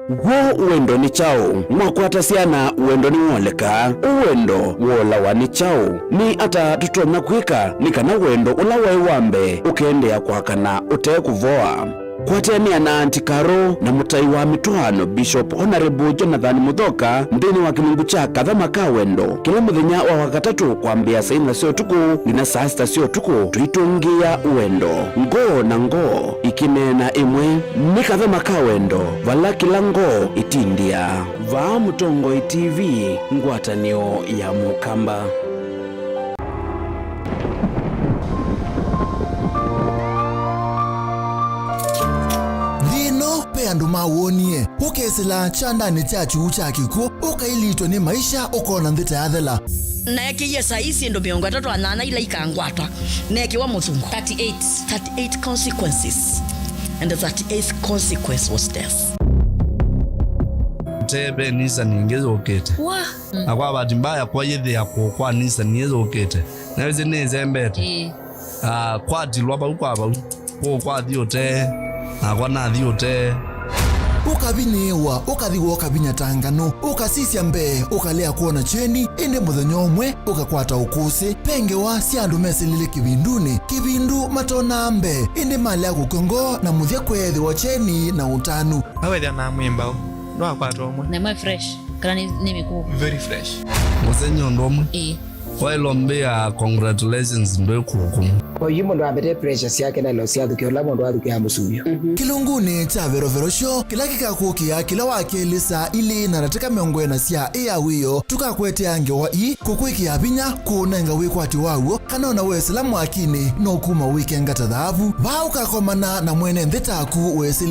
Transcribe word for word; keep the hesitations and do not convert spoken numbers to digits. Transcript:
W'o wendo nĩ kyaũ? Mwakwata syana, wendo nĩwoleka. Ũ wendo wolawa nĩ kyaũ? Nĩ ata tũtonya kwĩka nĩ kana wendo ũla waĩ wa mbee ũkeendeea kwakana ũte kũvoa? Kwatanĩa na Aunty Carol na mũtai wa mĩtwaano, Bishop Honorable Jonathan Muthoka, nthĩnĩ wa kĩlungu kya Kathama ka Wendo, kĩla mũthenya wa Wakatatũ kwambĩĩa saa inya sya ũtukũ nginya saa sita sya ũtukũ, tũitũngĩĩa wendo, ngoo na ngoo ikĩneena ĩmwe. Nĩ Kathama ka Wendo, vala kĩla ngoo ĩtindĩaa. Vaa Mũtongoi T V, ngwatanĩo ya Mũkamba. Nthĩ ĩno ve andũ mawonie, ũkesĩla kyandanĩ kya kyuu kya kĩkw'ũ, ũkailitwe nĩ maisha, ũkona nthĩ ta yathela. Naekĩie saa ii syĩndũ mĩongo ĩtatũ na nyanya ila ikangwatwa, neekĩwa mũthungo. Thirty-eight. Thirty-eight consequences, and the thirty-eighth consequence was death. Te ve Nissan ĩngĩ yũkĩte. Wa. Na kwa bahati mbaya, kwa yĩthĩa kũũ kwa Nissan ĩyũkĩte, na ĩsĩ nĩĩsembete. Ĩĩ. Ah, kwatilwa vau kwa vau, kũũ kwathi ũtee, nakwa nathi ũtee. Ũkavinyĩĩwa, ũkathi woo kavinya ta nganũ, ũkasisya mbee, ũkalea kwona kyeni, ĩndĩ mũthenya ũmwe ũkakwata ũkũsĩ. Ve ngewa sya andũ mesĩlile kĩvindunĩ, kĩvindu matonaa mbee, ĩndĩ malea kũkw'a ngoo na mũthya kweethĩwa kyeni na ũtanu. Nawethĩa na mwĩmbaũ ndwakwata ũmwe. Na ĩmwe fresh, kana nĩ, nĩ mĩkũũ? Very fresh. Mũsenyi ũndũ ũmwe. Ĩĩ. Waĩlwa mbĩa congratulations ndwĩ kũkũ. Kwa hiyo mũndũ ambĩte pressure syake na ilo syathũkĩa ũla mũndũ athũkĩa mũsuvio. Kĩlungunĩ kya Verovero Show, kĩla kĩkakũkĩa kĩla wa kelĩ saa ilĩ na ndatĩka mĩongo ĩna sya ĩ ya wĩoo, tũkakwetea ngewa ii kũkwĩkĩa vinya, kũũnenga wĩkwatyo waw'o, kana ona wesĩla mwakinĩ no kuma wĩkenga ta thaavu. Vaa ũkakomana na mwene nthĩ taku wesĩlile